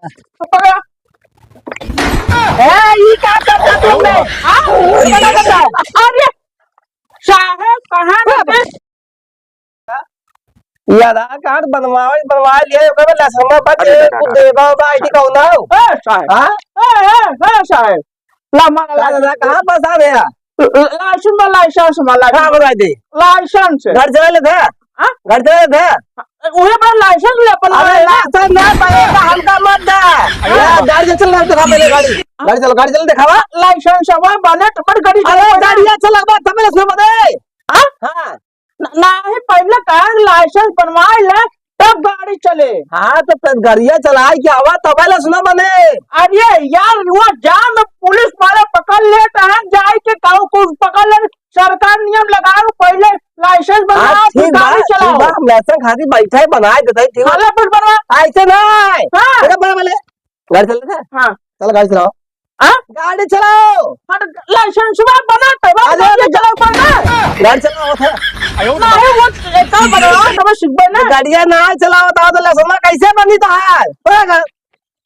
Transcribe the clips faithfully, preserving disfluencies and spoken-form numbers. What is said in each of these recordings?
पकड़ा। ए, ई का करता तू बे? हाँ? ई का करता? अरे, साहेब, कहाँ अरे, बे? ई आधार कार्ड बनवावे, बनवा लिया, ओकर में लाइसेंस बा, अरे, कुछ दादा। देबा बा, आईडी कौन हो? ए, साहेब। हाँ? ए, ए, ए, साहेब। ला, मारा का लाइसेंस। दादा, कहाँ फंसा दे यार? लाइसेंस बा, लाइसेंस बा, लाइसेंस। कहाँ बनाई दे? लाइसेंस। गाड़ी चला लेत है? हाँ? गाड़ी चला लेत है? उहे बा लाइसेंस ले अपन अरे लाइसेंस। लाइसेंस ना पाए तो हमका मत दे। अरे या, गाड़ी चल रहा, दिखा पहले गाड़ी। गाड़ी चल, गाड़ी चल दिखावा। लाइसेंस बा, बने तो पर गाड़ी अरे चला। गाड़ी चला बा, तब लाइसेंस बने। हाँ? हाँ। ना, नाही, पहले कहा लाइसेंस बनवा ले, तब गाड़ी चले। हाँ, तो फिर गाड़िया चलाए के आवा, तब लाइसेंस बने। अरे यार, वो जाम में पुलिस वाले पकड़ लेत हैं, जाए के काऊ को पकड़ ले, सरकार नियम लगाओ, पहले लाइसेंस बनवाओ, हाँ, फिर ठीक बा, गाड़ी ठीक चलाओ। बा, हम लाइसेंस खातिर बैठे बनाए देते हैं, ठीक बा। चला, फिर बनवा। ऐसे नहीं। हाँ। बेटा, बना वाले। गाड़ी चला था? हाँ। चल, गाड़ी चलाओ। हाँ? गाड़ी चलाओ। हाँ, तो लाइसेंस बा, बना, तब अरे, गाड़ी अरे, चलाओ, पर ना। गाड़ी चलाओ, था। नहीं, वो एक काम करो, तब सीख बना। तो गाड़िया ना चलाओ, तो, तो लाइसेंस कैसे बनी तो है?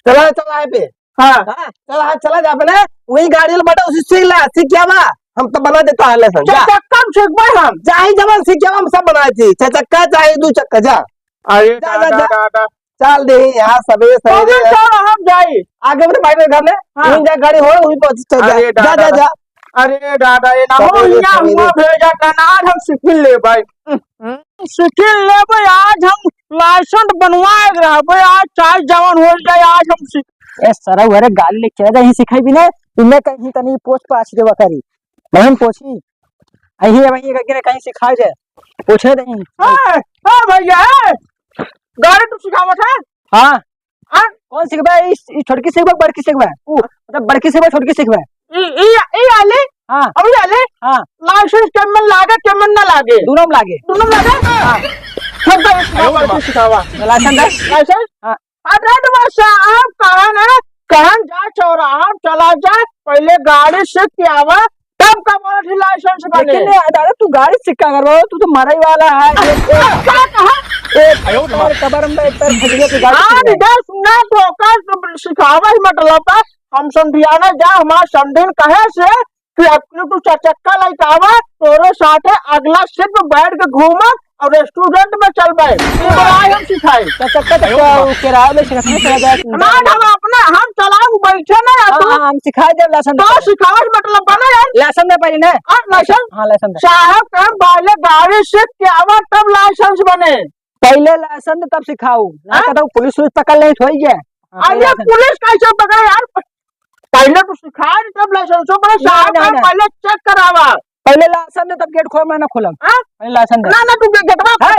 चला, चला है पे। हाँ। हाँ, चला, हाँ, चला जा अपने, वही गाड़ी वाला बैठा, उसी सीख ला, सीख क्या बा? हम तो बना देता है लाइसेंस, जा। चक्का में सीख भाई हम। चाहे जवन सीख क्या बा, हम सब बनाए थी, चाहे चक्का, चाहे दो चक्का, जा। अरे जा, जा, दादा, जा। दादा। चल दे यहाँ सबे सवेरे। कौन सा हम जाई? आगे मेरे भाई के घर में, हाँ। वहीं जा गाड़ी हो, वहीं पहुंच, चल जा। अरे जा, दादा, जा, जा। अरे दादा, ये ना हो, सबेरे, यहाँ सबेरे। हुआ भेजा था ना, आज हम सीख ले भाई। हम्म, सीख ले भाई, आज हम लाइसेंस बनवाए रहबे, आज चाहे जवन हो जाए, आज हम सीख। ए सरऊ, अरे गाड़ी लेके चला जा, यहीं सिखाई भी ना, इन्हें कहीं तनी पोछ पाछ देवा करी। नहीं पोछी, यहीं, वहीं कहीं ना कहीं सिखाई दे, पोछे दे। ए, ए भैया, ए, गाड़ी तू सिखावत है? हाँ। हाँ? कौन सिखबे? ई, ई छोटकी सिखबे, बड़की सिखबे? ऊ, मतलब बड़की सिखबे, छोटकी सिखबे? ई, ई, ई आले? हाँ। अउर ई आले? हाँ। लाइसेंस केमन लागे, केमन ना लागे? दोनों में लागे। दोनों में लागे? हाँ। सब का एक सिखावा, तू सिखावा। लाइसेंस दे। लाइसेंस? हाँ। अरे तो बस साहब, कहन है, कहन जा चौराहा में चला जा, पहले गाड़ी सीख के आवा, तब का बोलत ही लाइसेंस बने। लेकिन ये दादा, तू गाड़ी सीख का करबो? तू तो मरई वाला है। एक, एक, क्या कहा? एक, एक पैर कबर में, एक पैर फट गया, तू गाड़ी सीख आज रहा है। इधर सुना तो का सिखावा ही मतलब बा। हम समधियाना जा, हमार समधिन कहे से कि अब तू चार चक्का लेके आवा, तोरे साथे अगला सीट पे बैठ के घूमा और रेस्टोरेंट में चल बे। तू तो आए हम सिखाई। चार चक्का तो क्या, वो किराया ले सकत नहीं, चला जाए। ना, हम अपना, हम चलाऊ बैठे ना, हाँ, तू हाँ, हम सिखाई देब लाइसेंस तो दे। सिखावत मतलब बना यार। लाइसेंस दे पहले ना। हाँ, लाइसेंस? हाँ, लाइसेंस दे। साहब, हम पहले गाड़ी सीख के आवा, तब लाइसेंस बने। पहले लाइसेंस दे, तब सिखाऊ। ना हाँ? कहता हूँ, पुलिस उलिस पकड़ ले, हो ही गया। हाँ, पहले अरे, लाइसेंस। पुलिस कैसे पकड़े यार? पहले तो सिखा दे, तब लाइसेंस बने। ना, साहब, ना, हम ना। पहले चेक करावा। पहले लाइसेंस दे, तब गेट खोल, मैं ना खोलम। हाँ? पहले लाइसेंस दे। ना, ना, तू गे-, गेटवा है?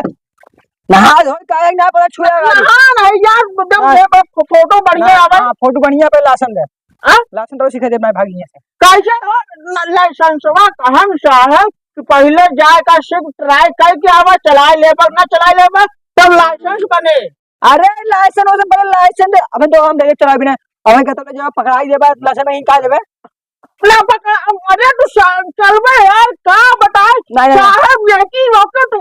नहा धोई काहे ना पता छुआ ना, गाड़ी। नहा नहीं यार, जब हाँ। ये बा-, फो-, फोटो बढ़िया हाँ, आवे। हाँ, फोटो बढ़िया पे लाइसेंस दे। हाँ? लाइसेंस तो सिखा दे, मैं भाग यहाँ से। कैसे हो? न-, लाइसेंसवा कहन साहब कि पहले जाए का सीख ट्राई करके आवा, चलाए लेबा, ना चलाए लेबा, तब लाइसेंस बने। अरे लाइसेंस हो से पहले लाइसेंस दे। अबे तो हम देखे चला भी ना। अबे कहता जो पकड़ाई देबा, लाइसेंस नहीं का देबे? ना पकड़ा, अरे तू सा-, चलबे यार, का बताए? नहीं, नहीं। साहब, यही वक्त तू,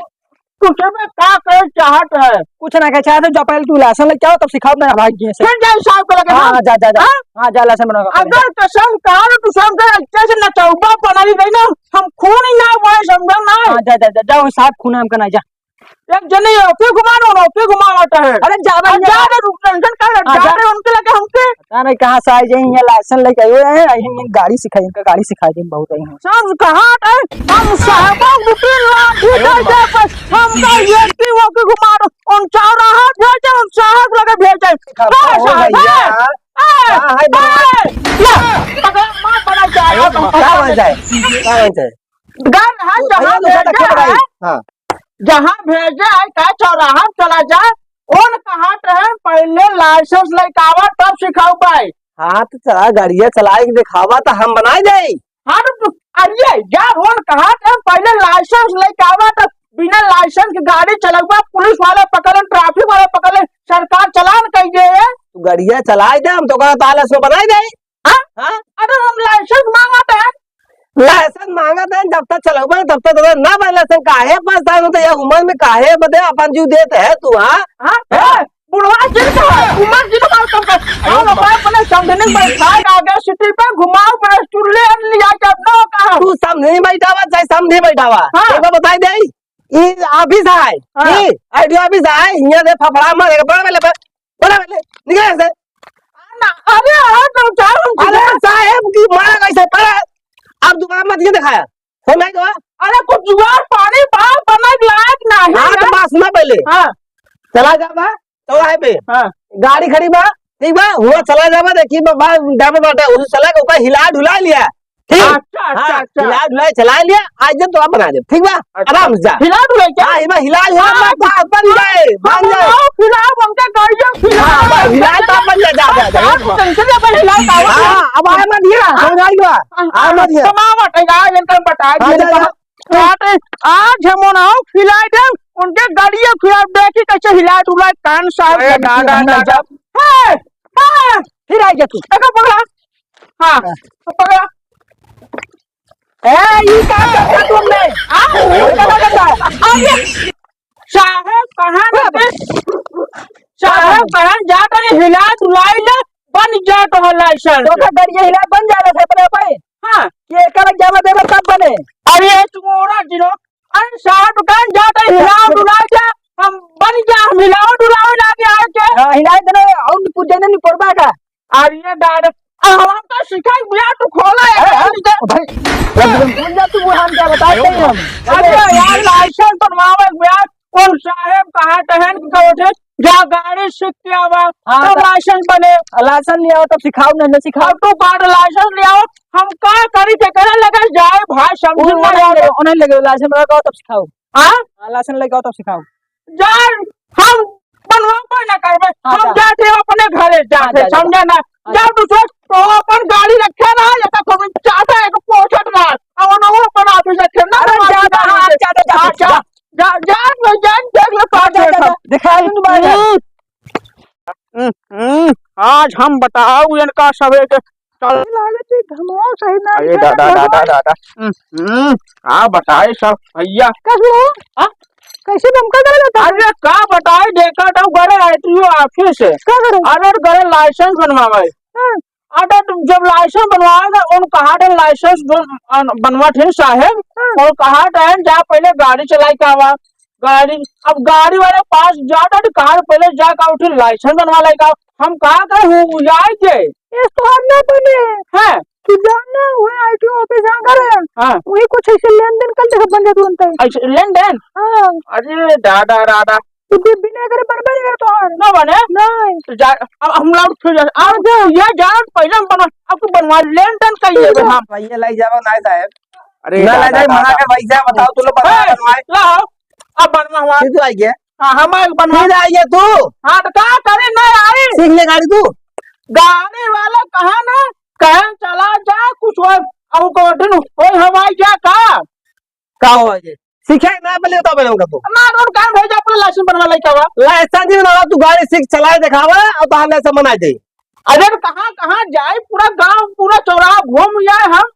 तू चलबे, का करे चाहत है? कुछ ना कहे चाहत है, जा पहले तू लाइसेंस लेके आओ, तब सिखाओ, मैं भाग गए से। फिर जाए साहब को लगे, हाँ, हाँ? हाँ, जा, जा, जा। हाँ? हाँ, जा, लाइसेंस बनवा के। अगर कसम खा रहे, तू समझे, अच्छे से नचौबा बनाई गई ना, हम खून ही ना हुआ है, समझा ना? हाँ, जा, जा, जा, जा, वो साहब खून हमका ना, जा। एक जने ओके घुमानो ना, ओके घुमावत है। अरे जा भाई, अब जा। जा रे, रुक, टेंशन कर, हाँ, जा जा। रे, उनके लगे हमके। पता नहीं कहाँ से आई जाई, यहाँ लाइसेंस लेके आए हुए हैं, यही गाड़ी सिखाई, इनका गाड़ी सिखाई दें बहुत आई हैं। सब कहाँ है? हम साहबों को तीन लाख ही दे दे, बस हमका ये की ओके घुमानो, उन चौराहा भेजे, उन साहब लगे भेजे। हाँ, हाँ, साहब, भैया। हाँ। हाँ, हाय, बना। हाँ, ले, पकड़, मार बना जाए, आयो, हम क्या बन जाए? क्या बन जाए? घर है, वो जहाँ भैया, दूसरा भेजे तक है, है। हाँ। जहाँ भेजे है, का चौराहा चला जाए, उन कहा रहे, पहले लाइसेंस लेके आवा, तब सिखाऊ पाए। हाँ, तो चला, गाड़िया चलाए के दिखावा, तो हम बनाए जाए। हाँ, तो तू, अरे यार, उन कहा रहे, पहले लाइसेंस लेके आवा, तो बिना लाइसेंस के गाड़ी चलावा, पुलिस वाले पकड़े, ट्रैफिक वाले पकड़े, सरकार चालान कर दे। तू गाड़िया चलाए दे, हम तो कहा, ताला से बनाए जाए। हाँ? हाँ? अरे हम लाइसेंस मांगत है। लाइसेंस मांगत है, जब तक चलौबे, तब तक तो ना बा लाइसेंस, काहे परेशान होते, ये उम्र में काहे बदे अपन जीव देत है तू, हाँ? हाँ? हाँ? बुढ़वा जिन का है, उमर जिन का है, तुम का, हम लोग अपने समझने में बैठा है, आगे सिटी पे घुमाओ, बस चुल्ले अन लिया के अपना कहा। तू समझी बैठावा, चाहे समझी बैठावा। हाँ। एक बार बताई दे, ई ऑफिस है, हाँ। ई आरटीओ ऑफिस है, यहाँ से फफड़ा मारे, बड़ा वाले, बड़ा वाले, निकल यहाँ से। ना, अरे, हाँ, तो चाहे हम अरे, साहेब की माँ कैसे पड़ा? अब दोबारा मत ये दिखाया। हो नहीं तो? अरे, कुछ जुगाड़ पानी बा, बनक लायक नाही हाँ, तो है। बात सुना पहले। हाँ। चला जा बा, चौराहे पे। हाँ। गाड़ी खड़ी बा, ठीक बा? हुआ चला जा बा, देखी बा, बा, डबल बाटा, उसे चला के ऊपर हिला डुला लिया। ठीक? अच्छा, अच्छा, हाँ, अच्छा। हिला डुला चला लिया, आज जब तो आप बना दे, ठीक बा? अच्छा। आराम से जा। हिला डुला क्या? हाँ, हिला, हिला, हिला, हाँ, बा-, बन जाए, बन जाए। हिला, बन के गाड़ियाँ हिला। हाँ, बा-, हिला तो बन जाए, जा, जा, जा। हाँ, तो टेंशन ले, बन हिला, हाँ, अब आए मत हिला, हाँ। समझ आई बा? हाँ, आए मत हिला। कमावत है, आज इनका बता हाँ, दिए, जा, जा। बात है, आज हम उन्हें खिलाए दे, उनके गाड़ियाँ खिलाए, देखी कैसे हिला डुला कान साहब अरे, का। दादा, दादा, दादा। हे, बा, फिर आ गया तू। देखो पकड़ा। हाँ, हाँ। पकड़ा। ए, ई का करता तुमने? हाँ? ई का करता है? अरे, साहेब कहाँ न बे? साहेब कहाँ जात है? हिला डुलाई ले, बन जात हो लाइसेंस। तो का गाड़िया हिला बन जात है अपने पे? हाँ। ये का लग जावा देवे तब बने। अरे, तू औरत जिनो, अरे साहब, दुकान जाते हिलाओ डुलाओ जा, हम बन जा, हम हिलाओ डुलाओ लागे आए के। हाँ, हिलाए देना, और पूछ देना नहीं पड़बा का। अरे दादा, आ, हम तो सिखाई बुआ, तू खोला है, अरे, हाँ, नीचे। भाई, बन जा तू, वो हम क्या बताते हैं हम। अरे यार, लाइसेंस बनवावे बुआ, कौन साहेब कहाँ टहन के उठे, जा गाड़ी सीख के आवा, हाँ, तब तो लाइसेंस बने। लाइसेंस ले आओ, तब सिखाओ, नहीं, नहीं सिखाओ। अब तू काट लाइसेंस ले आओ, हम का करी, केकरा लगे जाए, भाई, समझ वो में नहीं नहीं आवे। लगे, वो नहीं लगे, लाइसेंस लगाओ, तब सिखाओ। हाँ? हाँ, लाइसेंस लेके आओ तब सिखाओ। जान, हम बनवा कोई ना करबे। हाँ, हम जा। जाते हैं अपने घरे हाँ, जाते, जा, जा, समझे ना? हाँ, जा जा। तू सोच, तो अपन गाड़ी रखे ना, या तो कभी चाहता है तो पोछत ना, और वो अपन ऑफिस रखे ना, अरे, हमारे जा, जा, हाँ, जा, जा, जा, हाँ, जा, जा। जा, जा, जा, जा, देख ले, हाँ, जा, जा, जा, दिखा दूँ बाहर। हम्म। हम्म, हम्म, आज हम बताओ इनका सबे के चल। लागत है धमवा सही ना अरे निकल दादा, रहा दादा, है। दादा। हम्म, हम्म, का बताए सब भैया। कैसे हो? हाँ? कैसे दमका दे रहा था? अरे का बताए, देखा था गरे आरटीओ ऑफिस है। का करे? अरे गरे लाइसेंस बनवावे। हाँ। अरे तुम जब लाइसेंस बनवावे तो उन कहा थे लाइसेंस जो, अन-, बनवा थे साहेब, हाँ। और कहा थे जा पहले गाड़ी चलाई के आवा। गाड़ी, अब गाड़ी वाले पास जाता तो कहा पहले जाकर उठे लाइसेंस बनवा लेगा। हम कहा कर हूँ जाए के? ये तो हम ना बने। हैं? तू जान ना, वही आरटीओ ऑफिस जहाँ घर है। हाँ। वही कुछ ऐसे लेन देन कर देखा बन जाए तुरंत ही। ऐसे लेन देन? हाँ। अरे दादा, दादा। तू भी बिना करे बनबे नहीं करे तोहार। ना बने? नहीं। तो जा, अब हम लोग फिर जा, अब जा। ये जान पहले हम बनवा, अब तू बनवा लेन देन कर ये ठीक है। हम। भैया लाई जावा ना साहब। अरे ना दादा, लाई जाए, मना दादा। कर भाई साहब, बताओ तू लोग बता ए, बनवाए। लाओ। अब बनवा हुआ। फिर तू आई गया? हाँ, हम आए बनवा। फिर आई गया तू? हाँ, तो का करे, ना आई। सीख ले गाड़ी तू। गाड़ी वाला कहा ना, कहा चला जा, कुछ हो, अब कौन दिन हो, हवाई जा का? का हो जे? सीखे ना पहले तो पहले उनका तू। ना, रोड काम हो जा, अपना लाइसेंस बनवा लेके आवा। लाइसेंस नहीं बनवा, तू गाड़ी सीख चलाए दिखावा और तो हम लाइसेंस बना दे। अरे, तो कहाँ, कहाँ जाए, पूरा गांव, पूरा चौराहा घूम जाए हम।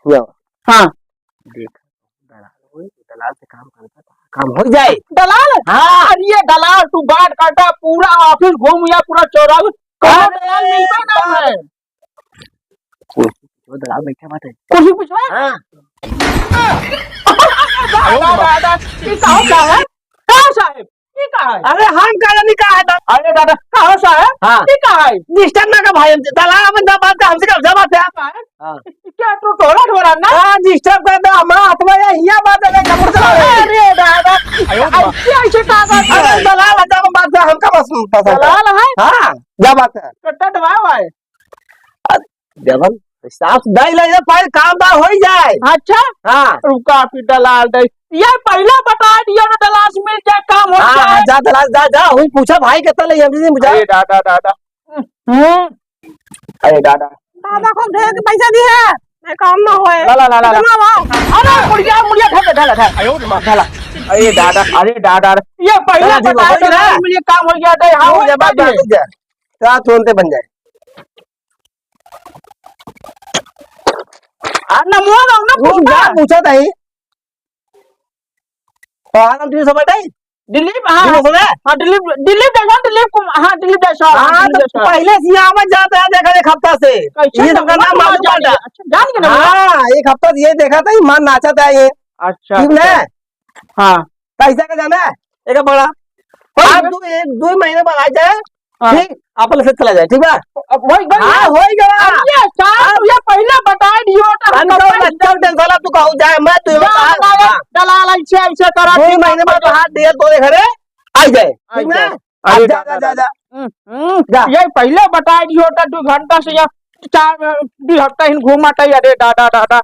या। हाँ। देख, दलाल होई, दलाल से काम करता था, काम हो जाए। दलाल? हाँ। अरे ये दलाल, तू बात करता, पूरा ऑफिस घूम या, पूरा चौराहा, कौनो अरे दलाल मिलता ना बाप। है। वो दलाल बैठा बात है। कुर्सी पूछवा? हाँ। दादा, दादा, ये का होता है? का साहेब? ये का है? अरे हम का नहीं कहा है? अरे दादा, का हो साहेब? हाँ। ये का है? डिस्टर्ब ना कर भाई, हमसे दलाल अपन जब बात कर, हमसे कर, जब बात है। का है? हाँ। क्या तू टोला ढोला ना? हाँ, डिस्टर्ब कर दे, हमारा हाथ में ये हिया बात है, कपड़ चला रहे हैं। अरे दादा, आयो माँ। ऐसे, ऐसे का बात है? अरे दलाल है, जब बात है, हमका बस पसंद है। दलाल है? हाँ, जब बात है। कट्टा दबाव है। जबन साफ दई ले, ये पहले काम बा होई जाए। अच्छा? हाँ। रुका फिर दलाल दई। ये पहला बता दिया ना दलाल से मिल जाए, काम हो हाँ, जाए। हाँ, जा दलाल, जा, जा, हुई पूछा भाई कितना ले, हमसे नहीं पूछा। अरे दादा, दादा। हम्म। अरे दादा। दादा को ढेर के पैसा दिए हैं, मैं काम ना होए। ला, ला, ला, ला, ला। कितना बा? अरे मुड़िया, मुड़िया धर, धर, धर। आयो रे माँ। धर। अरे दादा, अरे दादा। ये पहला चला जी, बता बोल दिया ना। ना, मुझे काम हो गया था, हाँ, तू हो जा, बात गया। बात जा। क्या तुरंते बन जाए। आ, नमवा गाँव ना तू पूछता। जा पूछा ताई। पहाड़ हम तुझे समझ आई? दिलीप, हाँ। दिलीप सुने? हाँ, दिलीप, दिलीप जायसवाल, दिलीप कुम-, हाँ, दिलीप जायसवाल, हाँ, दिलीप तो जायसवाल। पहले से यहाँ आवत जात है, देखा, एक हफ्ता से। कैसे ये नंबर सबका नाम मालूम पड़ता। अच्छा, जान के ना? हाँ, एक हफ्ता से ये देखा था, ये मान नाचा था ये। अच्छा, ठीक ना? अच्छा। हाँ। कैसा का जाना है? एक बड़ा। हाँ। आप दो, एक, दो महीने बाद आ जाए, हाँ। ठीक? अपन से चला जाए, ठीक बा? अब वही, वही हाँ, है। होई गवा। अब ये साहब, अब ये पहले बताए दियो तो हम हम तो कब बच्चा टेंशन ला, तू कहू जाए, मैं तू जा, बता। ना, हाँ। दलाल ऐसे, ऐसे करा, दो ठीक महीने बाद बा। हाथ दिया तोरे घरे, आ जाए, आ ठीक ना? जाए। अरे अब जा, दादा, जा, जा, दादा। जा। हम्म, हम्म। जा। ये पहले बताए दियो तो दो घंटा से यहाँ चार, दो हफ्ता ही घूमा था, अरे दादा, दादा।